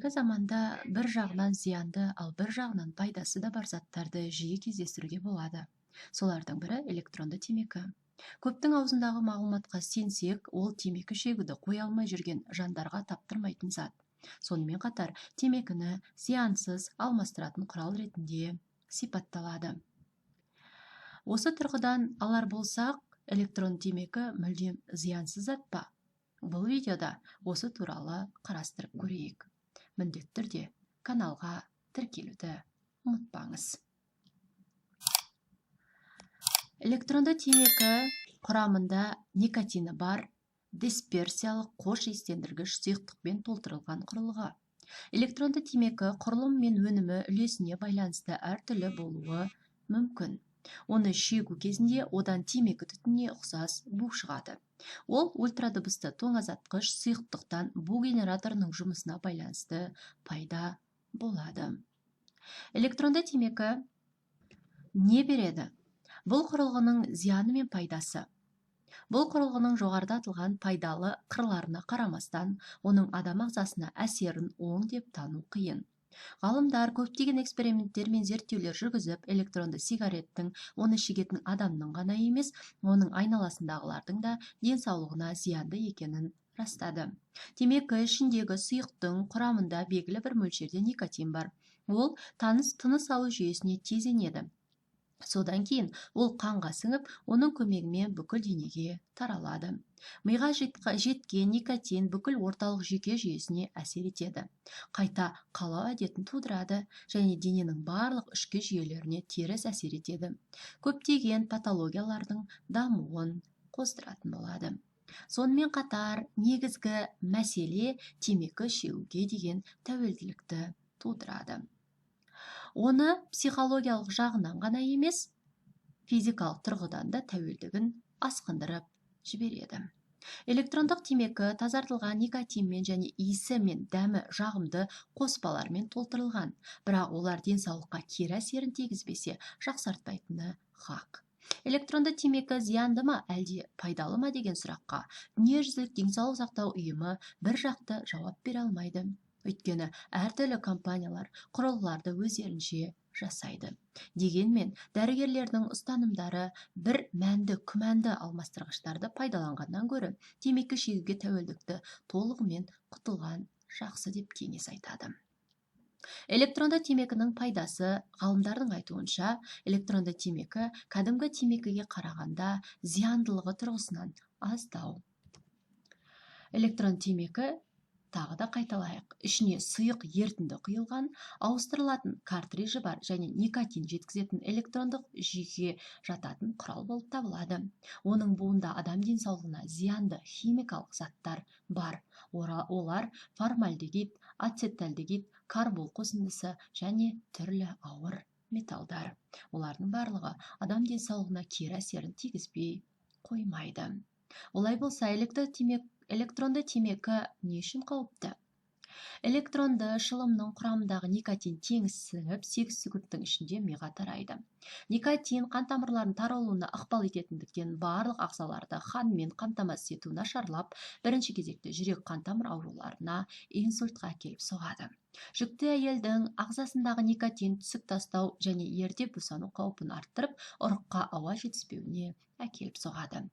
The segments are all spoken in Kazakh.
Қазіргі заманда бір жағынан зиянды, ал бір жағынан пайдасы да бар заттарды жиі кездестіруге болады. Солардың бірі электронды темекі. Көптің аузындағы мағлұматқа сенсек, ол темекі шегуді қоя алмай жүрген жандарға таптырмайтын зат. Сонымен қатар темекіні зиянсыз алмастыратын құрал ретінде сипатталады. Осы тұрғыдан алар болсақ, электронды темекі мүлдем зиянсыз зат па? Бұл видеода осы туралы қарастырып көрейік. Міндетті түрде каналға тіркелуді ұмытпаңыз. Электронды темекі құрамында никотині бар дисперсиялық қош иістендіргіш сұйықтықпен толтырылған құрылғы. Электронды темекі құрылым мен өнімі үлесіне байланысты әртүрлі болуы мүмкін. Оны шегу кезінде одан темекі түтініне ұқсас бу шығады. Ол ультрадыбысты тоңазытқыш сұйықтықтан бу генераторының жұмысына байланысты пайда болады. Электронды темекі не береді? Бұл құрылғының зияны мен пайдасы. Бұл құрылғының жоғарыда аталған пайдалы қырларына қарамастан, оның адам ағзасына әсерін оң деп тану қиын. Ғалымдар көптеген эксперименттер мен зерттеулер жүргізіп, электронды сигареттің оны шегетін адамның ғана емес, оның айналасындағылардың да денсаулығына зиянды екенін растады. Темекі ішіндегі сұйықтың құрамында белгілі бір мөлшерде никотин бар. Ол тыныс алу жүйесіне тез енеді. Содан кейін ол қанға сіңіп, оның көмегімен бүкіл денеге таралады. Миға жеткен никотин бүкіл орталық жүйке жүйесіне әсер етеді. Қайта қалау әдетін тудырады және дененің барлық ішкі жүйелеріне теріс әсер етеді. Көптеген патологиялардың дамуын қоздыратын болады. Сонымен қатар негізгі мәселе темекі шегуге деген тәуелділікті тудырады. Оны психологиялық жағынан ғана емес, физикалық тұрғыдан да тәуелдігін асқындырып жібереді. Электрондық темекі тазартылған никотинмен және иісі мен дәмі жағымды қоспалармен толтырылған, бірақ олар денсаулыққа кері әсерін тигізбесе, жақсартпайтыны хақ. Электронды темекі зиянды ма, әлде пайдалы ма деген сұраққа Дүниежүзілік денсаулық сақтау ұйымы бір жақты жауап бере алмайды. Өйткені әртүрлі компаниялар құрылғыларды өздерінше жасайды. Дегенмен дәрігерлердің ұстанымдары бір мәнді күмәнді алмастырғыштарды пайдаланғаннан гөрі темекі шегуге тәуелділікті толығымен құтылған жақсы деп кеңес айтады. Электронды темекінің пайдасы. Ғалымдардың айтуынша, электронды темекі кәдімгі темекіге қарағанда зияндылығы тұрғысынан аздау. Электронды темекі, тағы да қайталайық, ішіне сұйық ерітінді құйылған, ауыстырылатын картриджі бар және никотин жеткізетін электрондық жүйеге жататын құрал болып табылады. Оның буында адам денсаулығына зиянды химикалық заттар бар. Олар формальдегид, ацетальдегид, карбол қосындысы және түрлі ауыр металдар. Олардың барлығы адам денсаулығына кері әсерін тигізбей қоймайды. Олай болса, электронды темекі не үшін қауіпті? Электронды шылымның құрамындағы никотин теңіз сіңіп, 8 секундтың ішінде миға тарайды. Никотин қан тамырларының таралуына ықпал ететіндіктен барлық ағзаларды қанмен қамтамасыз ету нашарлап, бірінші кезекте жүрек қан тамыр ауруларына, инсультқа әкеліп соғады. Жүкті әйелдің ағзасындағы никотин түсік тастау және ерте босану қаупін арттырып, ұрыққа ауа жетіспеуіне әкеліп соғады.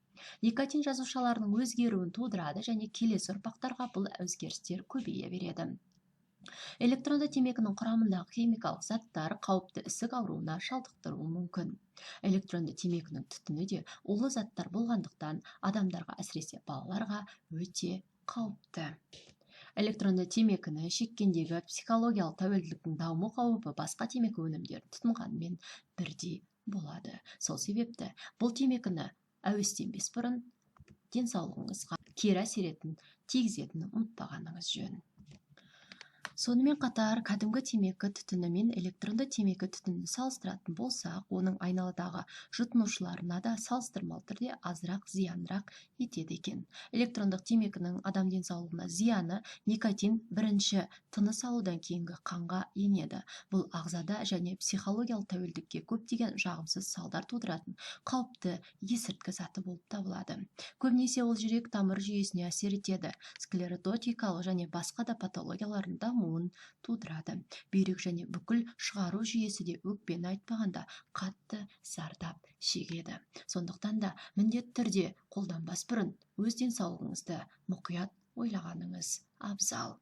Никотин жасушаларының өзгеруін тудырады және келесі ұрпақтарға бұл өзгерістер көбейе береді. Электронды темекінің құрамындағы химикалық заттар қауіпті ісік ауруына шалдықтыруы мүмкін. Электронды темекінің түтіні де улы заттар болғандықтан адамдарға, әсіресе балаларға өте қауіпті. Электронды темекіні шеккендегі психологиялық тәуелділіктің даму қаупі басқа темекі өнімдерін тұтынғанмен бірдей болады. Сол себепті бұл темекіні әуестенбес бұрын денсаулығыңызға кері әсер тигізетінін ұмытпағаныңыз жөн. Сонымен қатар кәдімгі темекі түтіні мен электронды темекі түтінін салыстыратын болсақ, оның айналадағы жұтынушыларына да салыстырмалы түрде азырақ зиянырақ етеді екен. Электрондық темекінің адам денсаулығына зияны: никотин бірінші тыныс алудан кейінгі қанға енеді. Бұл ағзада және психологиялық тәуелділікке көптеген жағымсыз салдар тудыратын қауіпті есірткі заты болып табылады. Көбінесе ол жүрек тамыр жүйесіне әсер етеді, склеротикалық және басқа да патологиялардың дамуына жануын тудырады. Бүйрек және бүкіл шығару жүйесі де өкпені айтпағанда қатты зардап шегеді. Сондықтан да міндетті түрде қолданбас бұрын өз денсаулығыңызды мұқият ойлағаныңыз абзал.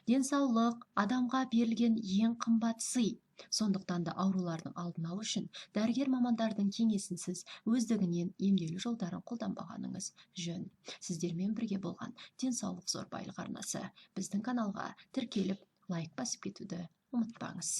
Денсаулық адамға берілген ең қымбат сый. Сондықтан да аурулардың алдын алу үшін дәрігер мамандардың кеңесінсіз өздігінен емделу жолдарын қолданбағаныңыз жөн. Сіздермен бірге болған Денсаулық зор байлық арнасы. Біздің каналға тіркеліп, лайк басып кетуді ұмытпаңыз.